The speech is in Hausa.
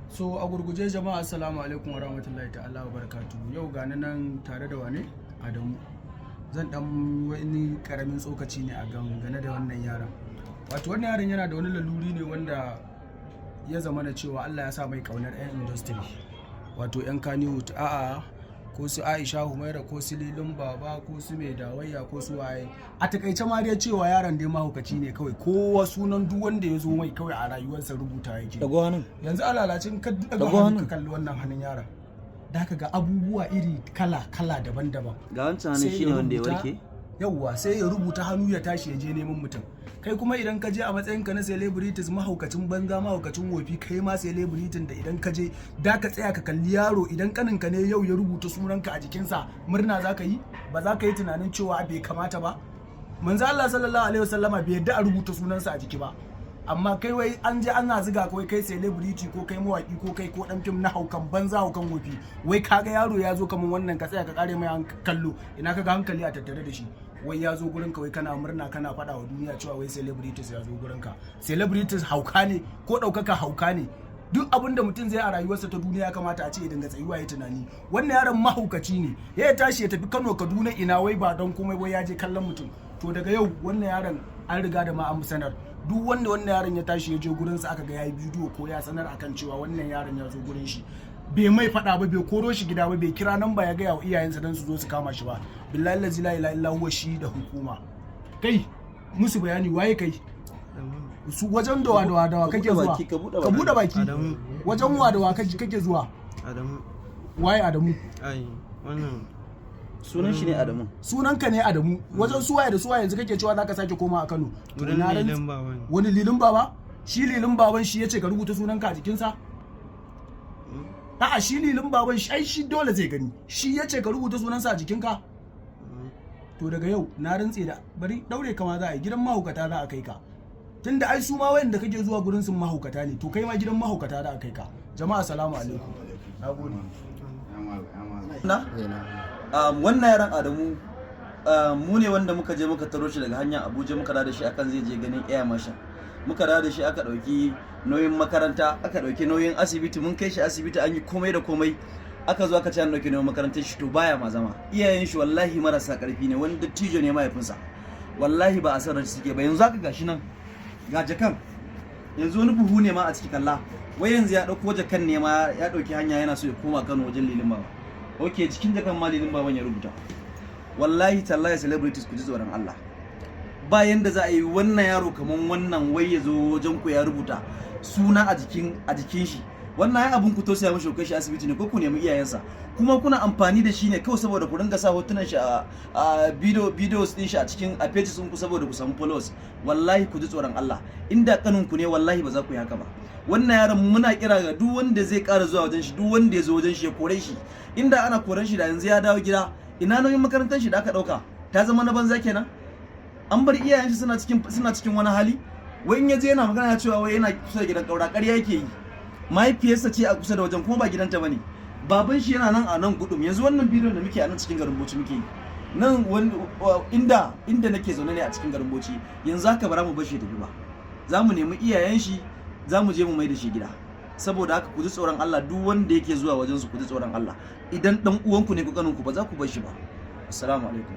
So a gurguje, jama'a, assalamu alaikum wa rahmatullahi ta'ala wa barakatuhu. Yau gani nan tare da wane? Adamu. Zan dan wani karamin tsokaci ne a gane da wannan yaron. Wato wannan yaron yana da wani laluri ne wanda ya zama na cewa Allah ya sa mai kaunar 'yan industry, wato 'yan Kannywood, a'a, ko su Aisha Humaira, ko su Lilin Baba, ko su Mai Dawayya, ko su waye. A takaice ma dai cewa yaron dai mahaukaci ne kawai. Kowa sunan duk wanda ya zo mai kawai a rayuwarsa rubuta yake. Dago hannun. Yanzu a lalacin ka daga Dago hannu ka hannun. kalli wannan hannun yaron, da ka ga abubuwa iri kala kala daban-daban. Ga wancan hannun. Sai Shine ya wanda ya rubuta- warke. Yauwa, sai ya rubuta hannu, ya tashi ya je neman mutum. Kai kuma idan ka je a matsayinka na celebrities, mahaukacin banza, mahaukacin wofi, kai ma celebrity da idan ka je da ka tsaya ka kalli yaro, idan kaninka ne yau ya rubuta sunanka a jikinsa, murna za ka yi? Ba za ka yi tunanin cewa bai kamata ba? Manzo Allah sallallahu alaihi wasallama bai yadda a rubuta sunansa a jiki ba, amma kai wai an je ana ziga ka, wai kai celebrity ko kai mawaki ko kai ko dan fim na haukan banza, haukan wofi, wai kaga yaro ya zo kaman wannan, ka tsaya ka kare mai kallo. Ina kaga hankali a tattare da shi? Wai ya zo gurin ka, wai kana murna, kana faɗa wa duniya cewa wai celebrities ya zo gurin ka. Celebrities hauka ne ko ɗaukaka hauka ne? Duk abin da mutum zai a rayuwarsa ta duniya, ya kamata a ce ya dinga tsayuwa ya tunani. Wannan yaron mahaukaci ne. Ya tashi ya tafi Kano, Kaduna, ina, wai ba don komai, wai ya je kallon mutum. To daga yau wannan yaron an riga da ma an sanar, duk wanda wannan yaron ya tashi ya je gurinsa, aka ga yayi bidiyo ko ya sanar akan cewa wannan yaron ya zo gurin shi, bai mai faɗa ba, bai koro shi gida ba, bai kira nan ba ya gaya wa iyayensa don su zo su kama shi ba, billahi lazi la ilaha illa huwa, shi da hukuma. Kai musu bayani, waye kai? Su wajen dawa dawa dawa Ka kake buɗe zuwa? baki, ka buɗe Ka buɗe baki. Adamu. Wajen wa da wa kake zuwa? Adamu. Waye Adamu? Ai, wannan Sunan shi ne Adamu. Sunanka ne Adamu? Wajen suwaye da suwaye yanzu kake cewa zaka sake koma a Kano? To Wurin na Lilin Baba ne. Wani Lilin Baba? Shi Lilin Baban shi yace ka rubuta sunanka a jikinsa? A'a, shi Lilin Baban shi, ai shi dole zai gani. Shi yace ka rubuta sunansa a jikinka? To daga yau na rantse da bari daure kama za a yi, gidan mahaukata za a kai ka, tunda ai su ma wayanda kake zuwa gurin sun mahaukata ne. To kai ma gidan mahaukata za a kai ka. Jama'a, salamu alaikum, nagode. Na wannan yaran Adamu, mu ne wanda muka je muka taro shi daga hanyar Abuja, muka da shi akan zai je ganin air marshal. Muka da shi, aka ɗauki nauyin makaranta, aka ɗauki nauyin asibiti. Mun kai shi asibiti, an yi komai da komai. Aka zo aka ce an ɗauki nauyin makarantar shi. To baya ma zama. Iyayen shi wallahi marasa ƙarfi ne, wani dattijo ne mahaifinsa. Wallahi ba a san shi suke ba. Yanzu haka gashi nan, ga jakan, yanzu wani buhu ne ma a ciki. Kalla, wai yanzu ya ɗauko jakan ne ma, ya ɗauki hanya, yana so ya koma Kano wajen Lilin Baba. Ok, cikin jakan ma Lilin Baban ya rubuta. Wallahi tallahi, celebrities, ku ji tsoron Allah. Ba yanda za a yi wannan yaro kaman wannan wai ya zo wajen ku ya rubuta suna a jikin shi. Wannan ai abun ku tausaya mashi, ku kai shi asibiti ne ko ku nemi iyayensa. Kuma kuna amfani da shi ne kawai saboda ku ringa sa hotunan shi a videos din shi a cikin a pages ku saboda ku samu followers. Wallahi ku ji tsoron Allah. Inda kanin ku ne, wallahi ba za ku yi haka ba. Wannan yaron muna kira ga duk wanda zai ƙara zuwa wajen shi, duk wanda ya zo wajen shi ya kore shi. Inda ana koren shi, da yanzu ya dawo gida. Ina nauyin makarantar shi da aka dauka? Ta zama na banza kenan. An bar iyayen shi suna cikin wani hali. Wai in ya je yana magana cewa wai yana kusa da gidan kaura, ƙarya yake yi. Mahaifiyarsa ce a kusa da wajen, kuma ba gidanta bane. Baban shi yana nan a nan Gudum. Yanzu wannan bidiyon da muke a nan cikin garin Bauchi muke yi nan, inda nake zaune ne a cikin garin Bauchi. Yanzu haka bara mu bar shi ya tafi ba, za mu nemi iyayen shi, za mu je mu mai da shi gida. Saboda haka ku ji tsoron Allah. Duk wanda yake zuwa wajen su, ku ji tsoron Allah. Idan dan uwanku ne ko kaninku, ba za ku bar shi ba. Assalamu alaikum.